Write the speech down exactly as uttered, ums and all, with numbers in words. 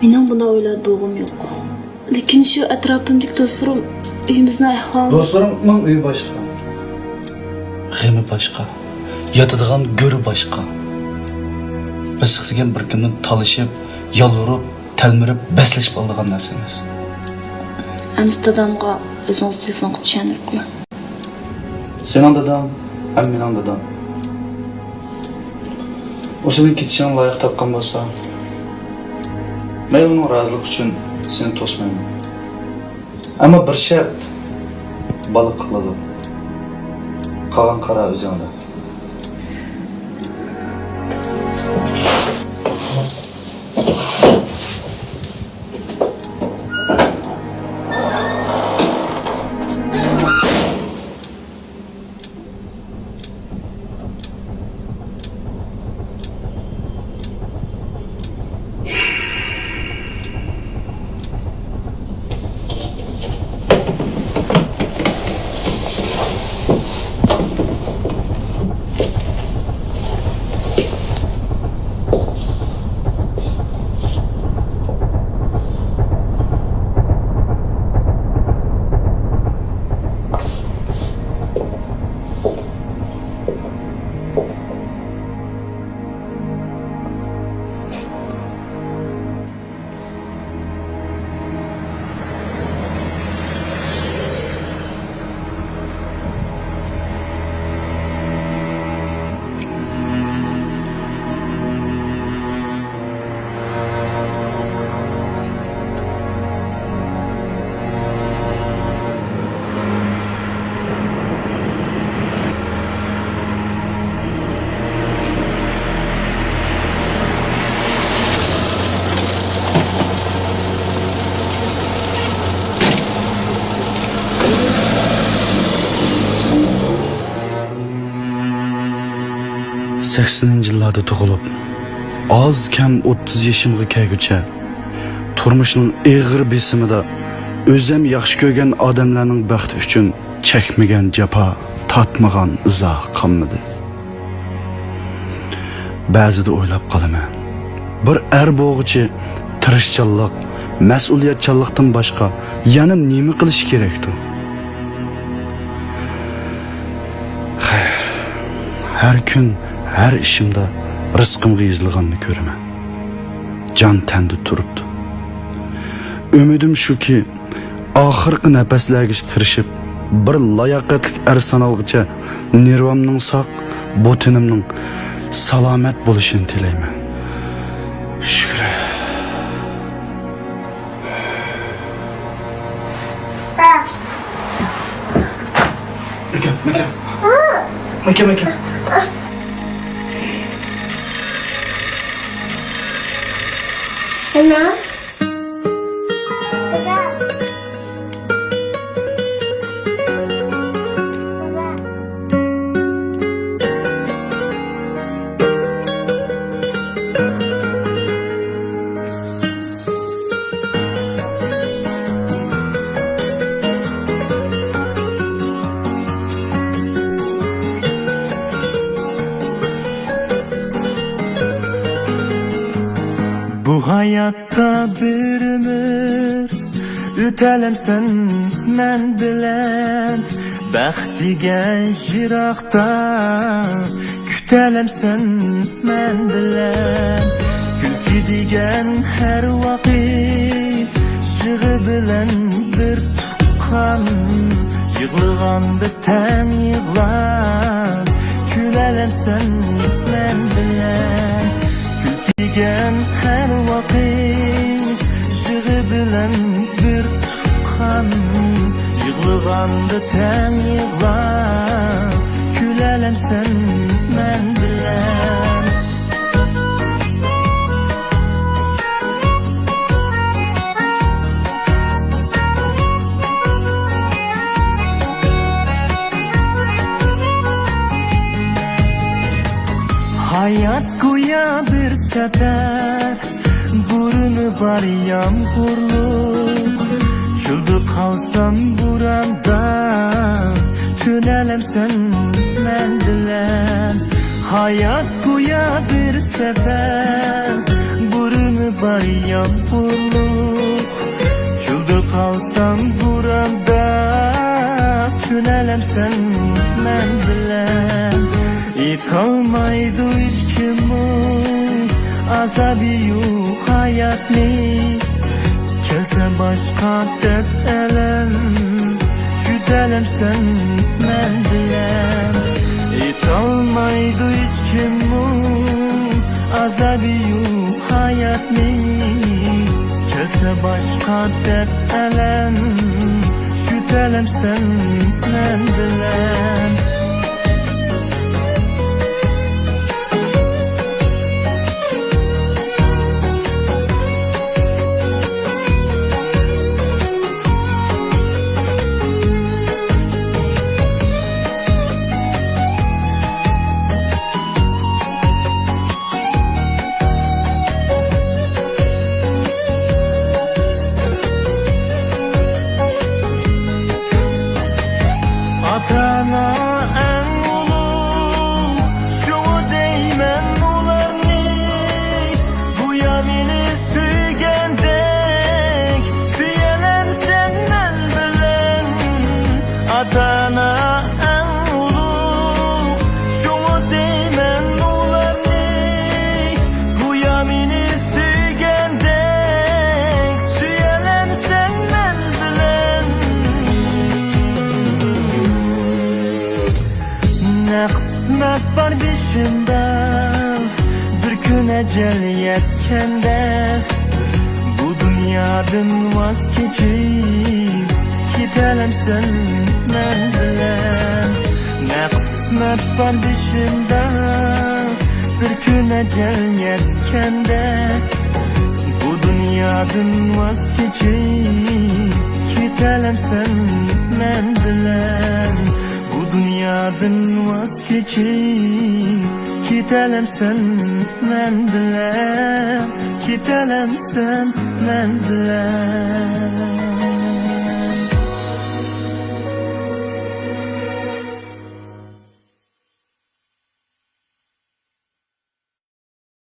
مېنىڭ بۇنداق ئويلاردا بولغۇم يوق. لېكىن شۇ ئەتراپىمدىكى دوستلىرىم ئۆيىمىزنىڭ ئەھۋالى. دوستلىرىمنىڭ ئۆيى باشقا. غېمى باشقا. ياتىدىغان گۆرى باشقا. رىزىق دېگەن بىر كىمدىن تالىشىپ، يالۋۇرۇپ، تەلمۈرۈپ، بەسلىشىپ ئالىدىغان نەرسە ئەمەس. ئەمىسە دادامغا ئۆزىڭىز تېلېفون قىلىپ چۈشەندۈرۈپ قويۇڭ. سېنىڭ داداڭ ھەم مېنىڭ دادام. ئۇ سېنىڭ كېتىشىڭنى لايىق تاپقان بولسا، مەن ئۇنىڭ رازىلىقى ئۈچۈن سېنى توسمايمەن. ئەمما بىر شەرت، بالا قالىدۇ. قالغان قارار ئۆزۈڭدە. سەكسىنىنچى يىللاردا تۇغۇلۇپ، ئاز كەم ئوتتۇز يېشىمغا كەلگۈچە، تۇرمۇشنىڭ ئېغىر بېسىمىدا ئۆزۈم ياخشى كۆرگەن ئادەملەرنىڭ بەختى ئۈچۈن چەكمىگەن جاپا، تارتمىغان ئىزا قالمىدى. بەزىدە ئويلاپ قالىمەن، بىر ئەر بولغۇچى تىرىشچانلىق، مەسئۇلىيەتچانلىقتىن باشقا يەنە نېمە قىلىشى كېرەكتۇ؟ خەير، ھەر كۈن، ھەر ئىشىمدا رىزقىمغا يېزىلغاننى كۆرىمەن. جان تەندە تۇرۇپتۇ. ئۈمىدىم شۇكى، ئاخىرقى نەپەسلەرگىچە تىرىشىپ، بىر لاياقەتلىك ئەر سانالغىچە نېرۋامنىڭ ساق، بۇ تېنىمنىڭ سالامەت بولۇشىنى تىلەيمەن. شۈكرى. مەكەم، مەكەم. مەكەم، مەكەم. بۇ ھاياتتا بىر ئۆمۈر ئۆتەلەمسەن مەن بىلەن؟ بەخت دېگەن يىراقتا، كۈتەلەمسەن مەن بىلەن؟ كۈلكە دېگەن ھەر ۋاقىت يىغا بىلەن بىر تۇغقان، يىغلىغاندا تەڭ يىغلاپ، كۈلەلەمسەن مەن بىلەن؟ كۈلكە دېگەن ھەر ۋاقىت يىغا بىلەن بىر تۇغقان، يىغلىغاندا تەڭ يىغلاپ، كۈلەلەمسەن مەن بىلەن؟ ھايات گويا بىر سەپەر، بۇرنى بار يامغۇرلۇق. چۆلدە قالسام بوراندا، تۈنەلەمسەن مەن بىلەن؟ ھايات گويا بىر سەپەر، بۇرنى بار يامغۇرلۇق، چۆلدە قالسام بوراندا، تۈنەلەمسەن مەن بىلەن؟ ئېيتالمايدۇ ھېچكىممۇ ئازابى يوق ھاياتنى. كەلسە باشقا دەرد ئەلەم، يۈتەلەمسەن مەن بىلەن؟ ئېيتالمايدۇ ھېچكىممۇ ئازابى يوق ھاياتنى. كەلسە باشقا دەرد ئەلەم، يۈتەلەمسەن مەن بىلەن؟ ئاتا-ئانا ئەڭ ئۇلۇغ، شۇڭا دەيمەن ئۇلارنى، گويا مېنى سۆيگەندەك سۆيەلەمسەن مەن بىلەن؟ ئاتا-ئانا ئەڭ ئۇلۇغ، شۇڭا دەيمەن ئۇلارنى، گويا مېنى سۆيگەندەك سۆيەلەمسەن مەن بىلەن؟ نە قىسمەت بار بېشىمدا، بىر كۈن ئەجەل يەتكەندە، بۇ دۇنيادىن ۋاز كېچىپ كېتەلەمسەن مەن بىلەن؟ نە قىسمەت بار بېشىمدا، بىر كۈن ئەجەل يەتكەندە، بۇ دۇنيادىن ۋاز كېچىپ كېتەلەمسەن مەن بىلەن؟ بۇ دۇنيادىن ۋاز كېچىپ كېتەلەمسەن مەن بىلەن؟ كېتەلەمسەن مەن بىلەن؟